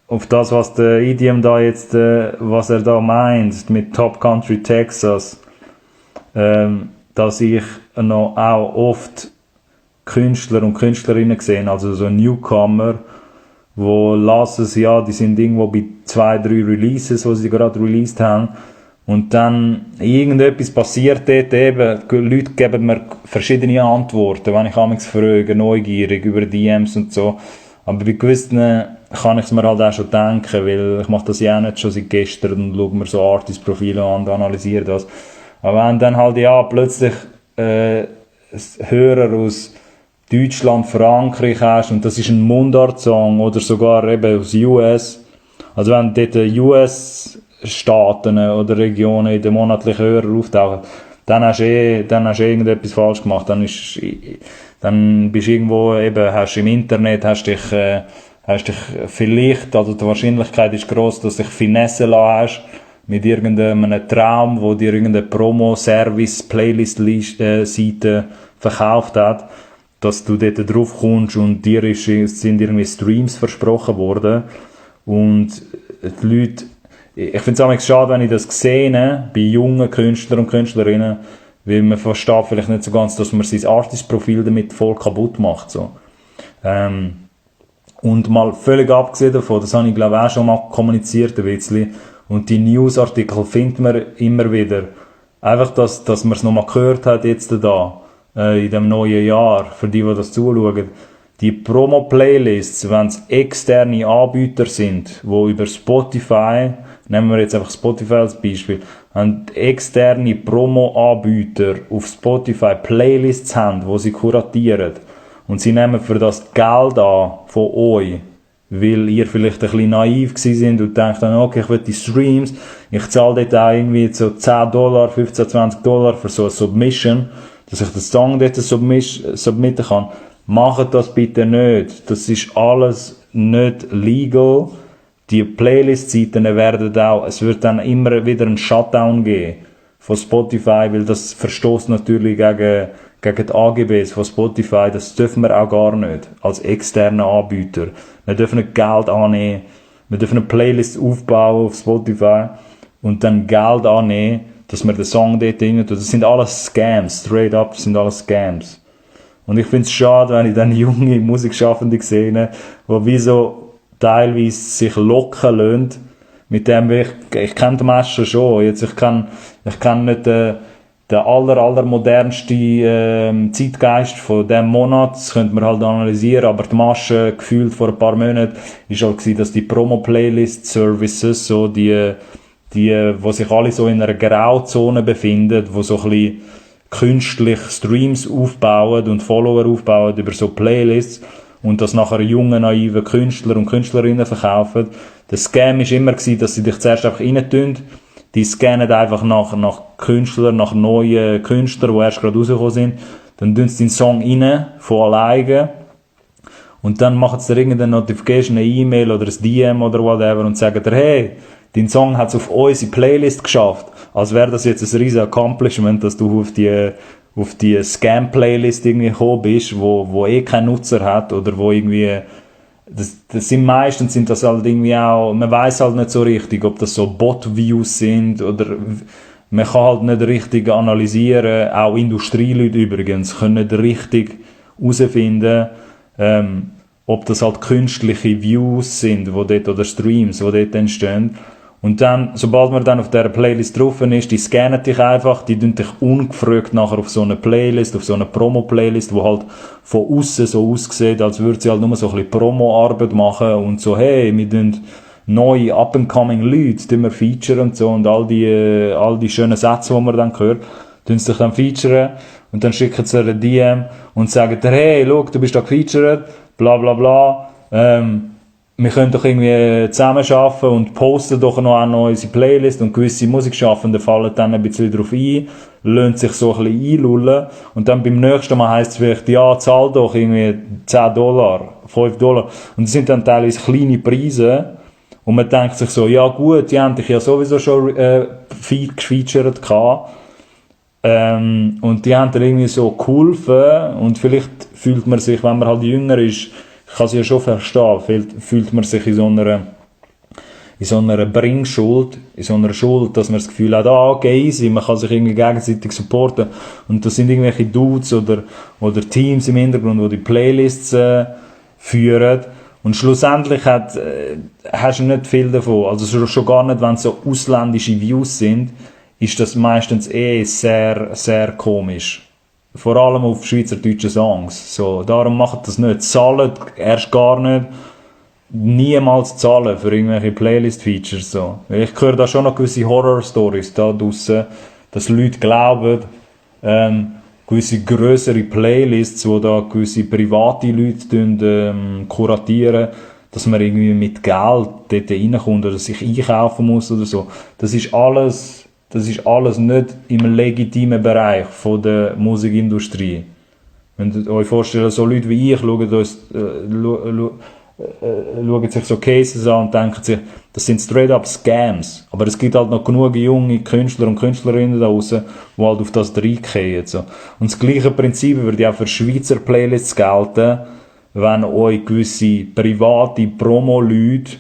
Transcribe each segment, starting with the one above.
auf das, was der EDM da jetzt, was er da meint, mit Top Country Texas, dass ich noch auch oft Künstler und Künstlerinnen gesehen, also so Newcomer, wo lassen sie, ja, die sind irgendwo bei 2, 3 Releases, wo sie gerade released haben. Und dann irgendetwas passiert dort eben, die Leute geben mir verschiedene Antworten, wenn ich amigs frage, neugierig über DMs und so. Aber bei gewissen kann ich es mir halt auch schon denken, weil ich mache das ja auch nicht schon seit gestern und schaue mir so Artist-Profile an und analysiere das. Aber wenn dann halt ja plötzlich Hörer aus Deutschland, Frankreich hast und das ist ein Mundart-Song oder sogar eben aus US, also wenn dort US-Staaten oder Regionen in den monatlichen Hörer auftauchen, dann hast du irgendetwas falsch gemacht. Dann bist du irgendwo eben, hast im Internet, hast dich vielleicht, also die Wahrscheinlichkeit ist gross, dass dich finessen lassen hast mit irgendeinem Traum, wo dir irgendeine Promo-Service, Playlist-Seite verkauft hat, dass du dort drauf kommst und dir sind irgendwie Streams versprochen worden. Und die Leute, ich finde es auch schade, wenn ich das sehe, bei jungen Künstlern und Künstlerinnen, weil man versteht vielleicht nicht so ganz, dass man sein Artist-Profil damit voll kaputt macht. So. Und mal völlig abgesehen davon, das habe ich glaube auch schon mal kommuniziert ein bisschen, und die Newsartikel findet man immer wieder. Einfach, dass man es nochmal gehört hat jetzt da, in dem neuen Jahr, für die das zuschauen. Die Promo-Playlists, wenn es externe Anbieter sind, wo über Spotify, nehmen wir jetzt einfach Spotify als Beispiel, wenn externe Promo-Anbieter auf Spotify Playlists haben, wo sie kuratieren, und sie nehmen für das Geld an von euch, weil ihr vielleicht ein bisschen naiv gewesen sind und denkt dann, okay, ich will die Streams, ich zahle dort auch irgendwie so $10, 15, $20 für so eine Submission, dass ich den Song dort submitten kann. Macht das bitte nicht. Das ist alles nicht legal. Die Playlist-Seiten werden auch, es wird dann immer wieder einen Shutdown geben von Spotify, weil das verstoßt natürlich gegen die AGBs von Spotify. Das dürfen wir auch gar nicht als externer Anbieter. Wir dürfen nicht Geld annehmen. Wir dürfen eine Playlist aufbauen auf Spotify und dann Geld annehmen, dass wir den Song dort rein tun. Das sind alles Scams. Straight up, das sind alles Scams. Und ich finde es schade, wenn ich dann junge Musikschaffende sehe, die wie so teilweise sich locken lassen. Mit dem, ich kenne den Masche schon. Jetzt, ich kenn nicht den allermodernsten Zeitgeist von diesem Monat. Das könnte man halt analysieren. Aber die Masche, gefühlt vor ein paar Monaten, ist halt gewesen, dass die Promo-Playlist-Services, so die, wo sich alle so in einer Grauzone befinden, wo so ein bisschen künstlich Streams aufbauen und Follower aufbauen über so Playlists und das nachher junge, naive Künstler und Künstlerinnen verkaufen. Der Scam war immer gewesen, dass sie dich zuerst einfach reintun. Die scannen einfach nach Künstlern, nach neuen Künstlern, die erst gerade rausgekommen sind. Dann tun sie den Song rein, von alleine. Und dann machen sie dir irgendeine Notification, eine E-Mail oder ein DM oder whatever und sagen dir, hey, dein Song hat es auf unsere Playlist geschafft. Als wäre das jetzt ein riesen Accomplishment, dass du auf die Scam-Playlist irgendwie gekommen bist, wo kein Nutzer hat oder wo irgendwie, das sind meistens sind das halt irgendwie auch, man weiß halt nicht so richtig, ob das so Bot-Views sind oder man kann halt nicht richtig analysieren, auch Industrieleute übrigens können nicht richtig herausfinden, ob das halt künstliche Views sind, wo dort, oder Streams, die dort entstehen. Und dann, sobald man dann auf dieser Playlist drauf ist, die scannen dich einfach, die tun dich ungefragt nachher auf so eine Playlist, auf so eine Promo-Playlist, wo halt von außen so aussieht, als würde sie halt nur so ein bisschen Promo-Arbeit machen und so, hey, wir tun neue, up-and-coming Leute, die wir featuren und so, und all die schönen Sätze, die man dann hört, tun sie dich dann featuren und dann schicken sie eine DM und sagen dir, hey, schau, du bist da gefeatured, bla bla bla, wir können doch irgendwie zusammenarbeiten und posten doch noch unsere Playlist, und gewisse Musikschaffende fallen dann ein bisschen drauf ein, lassen sich so ein bisschen einlullen, und dann beim nächsten Mal heisst es vielleicht, ja, zahl doch irgendwie $10, $5, und das sind dann teilweise kleine Preise, und man denkt sich so, ja gut, die haben dich ja sowieso schon gefeatured gehabt, und die haben dann irgendwie so geholfen, und vielleicht fühlt man sich, wenn man halt jünger ist, ich kann es ja schon verstehen, fühlt man sich in so einer in so einer Bringschuld, in so einer Schuld, dass man das Gefühl hat, okay, easy, man kann sich irgendwie gegenseitig supporten. Und das sind irgendwelche Dudes oder Teams im Hintergrund, die die Playlists führen. Und schlussendlich hast du nicht viel davon. Also schon gar nicht, wenn es so ausländische Views sind, ist das meistens sehr, sehr komisch. Vor allem auf schweizerdeutsche Songs. So, darum macht das nicht. Zahlen erst gar nicht. Niemals zahlen für irgendwelche Playlist-Features. So. Ich höre da schon noch gewisse Horror-Stories da draussen, dass Leute glauben, gewisse grössere Playlists, wo da gewisse private Leute kuratieren, dass man irgendwie mit Geld dort reinkommt oder sich einkaufen muss oder so. Das ist alles nicht im legitimen Bereich von der Musikindustrie. Wenn ihr euch vorstellt, so Leute wie ich schauen sich so Cases an und denken sich, das sind straight up Scams. Aber es gibt halt noch genug junge Künstler und Künstlerinnen da draussen, die halt auf das reingehen. So. Und das gleiche Prinzip würde auch für Schweizer Playlists gelten, wenn euch gewisse private Promo-Leute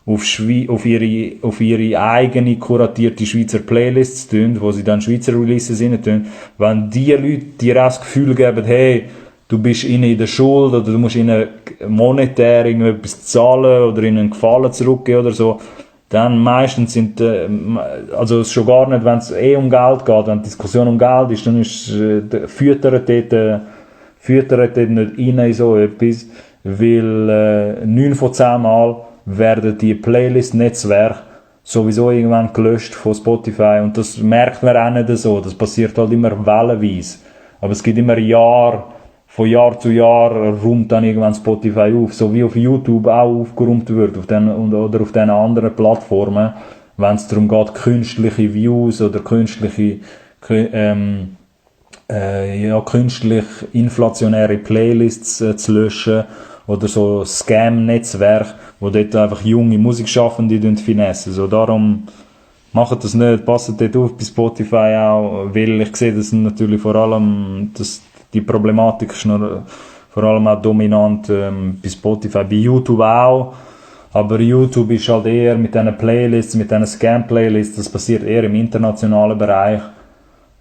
auf ihre eigene kuratierte Schweizer Playlists tun, wo sie dann Schweizer Releases rein tun, wenn die Leute dir auch das Gefühl geben, hey, du bist ihnen in der Schuld oder du musst ihnen monetär irgendetwas zahlen oder ihnen einen Gefallen zurückgeben oder so, dann meistens also schon gar nicht, wenn es um Geld geht, wenn die Diskussion um Geld ist, dann füttert dort nicht rein in so etwas, weil 9 von 10 Mal werden die Playlist-Netzwerke sowieso irgendwann gelöscht von Spotify und das merkt man auch nicht so, das passiert halt immer wellenweise, aber es gibt immer von Jahr zu Jahr räumt dann irgendwann Spotify auf, so wie auf YouTube auch aufgeräumt wird oder auf den anderen Plattformen, wenn es darum geht, künstliche Views oder künstlich inflationäre Playlists zu löschen oder so Scam-Netzwerke, wo dort einfach junge Musikschaffende finessen. So, darum macht das nicht, passt dort auf bei Spotify auch, weil ich sehe, das natürlich vor allem, die Problematik ist noch vor allem auch dominant bei Spotify, bei YouTube auch, aber YouTube ist halt eher mit diesen Playlists, mit diesen Scam-Playlists, das passiert eher im internationalen Bereich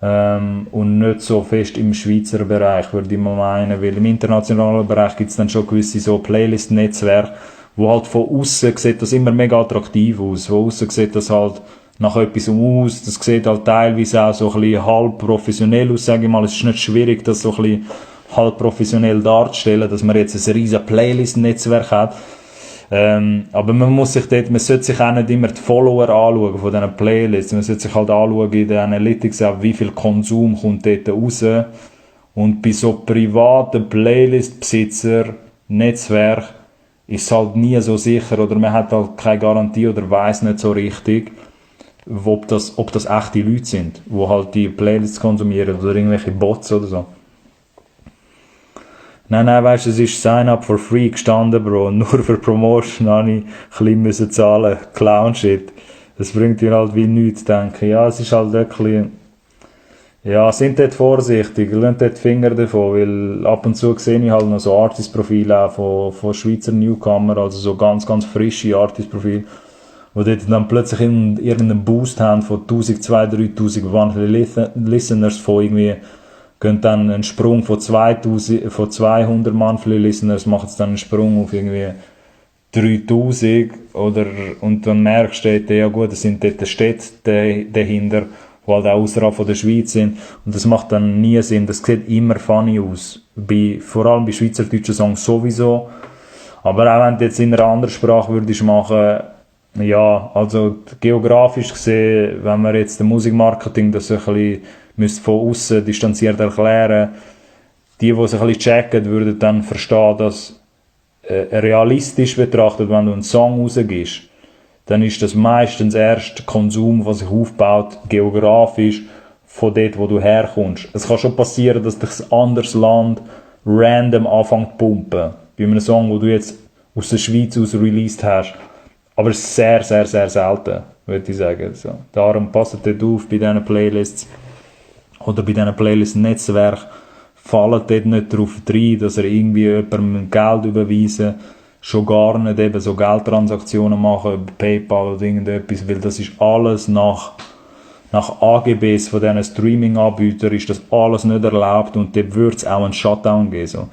und nicht so fest im Schweizer Bereich, würde ich mal meinen, weil im internationalen Bereich gibt es dann schon gewisse so Playlist-Netzwerke, wo halt von außen sieht das immer mega attraktiv aus, von außen sieht das halt nach etwas aus, das sieht halt teilweise auch so ein bisschen halb professionell aus, sage ich mal, es ist nicht schwierig, das so ein bisschen halb professionell darzustellen, dass man jetzt ein riesen Playlist-Netzwerk hat, aber man sollte sich auch nicht immer die Follower anschauen von diesen Playlists, man sollte sich halt anschauen in den Analytics auch, wie viel Konsum kommt dort raus und bei so privaten Playlist-Besitzer, Netzwerk, ist es halt nie so sicher oder man hat halt keine Garantie oder weiss nicht so richtig, ob das echte Leute sind, die halt die Playlists konsumieren oder irgendwelche Bots oder so. Nein, weißt du, es ist Sign up for free gestanden, Bro. Nur für Promotion habe ich ein bisschen zahlen. Clown-Shit. Das bringt dir halt wie nichts, denke ich. Ja, es ist halt wirklich... Ja, sind dort vorsichtig. Lasst dort die Finger davon, weil ab und zu sehe ich halt noch so Artist-Profile auch von Schweizer Newcomer, also so ganz, ganz frische Artist-Profile, wo dort dann plötzlich irgendeinen Boost haben von 1000, 2000, 3000 monthly Listeners von irgendwie, gehen dann einen Sprung von 200 monthly Listeners, machen dann einen Sprung auf irgendwie 3000 und dann merkst du, ja gut, es sind dort Städte dahinter, die halt auch außerhalb von der Schweiz sind und das macht dann nie Sinn, das sieht immer funny aus, vor allem bei schweizerdeutschen Songs sowieso, aber auch wenn du jetzt in einer anderen Sprache würdest machen, ja, also geografisch gesehen, wenn man jetzt den Musikmarketing das ein bisschen von außen distanziert erklären, die es ein bisschen checken, würden dann verstehen, dass realistisch betrachtet, wenn du einen Song rausgibst, dann ist das meistens erst Konsum, was sich aufbaut, geografisch, von dort, wo du herkommst. Es kann schon passieren, dass dich ein anderes Land random anfängt zu pumpen. Bei einem Song, wo du jetzt aus der Schweiz aus released hast. Aber es ist sehr, sehr, sehr selten, würde ich sagen. So. Darum passt dort auf bei diesen Playlists oder bei diesen Playlist-Netzwerken. Fallen dort nicht darauf rein, dass ihr irgendwie jemandem Geld überweisen. schon gar nicht eben so Geldtransaktionen machen über PayPal oder irgendetwas, weil das ist alles nach AGBs von diesen Streaming-Anbietern ist das alles nicht erlaubt und dort würde es auch einen Shutdown geben. So.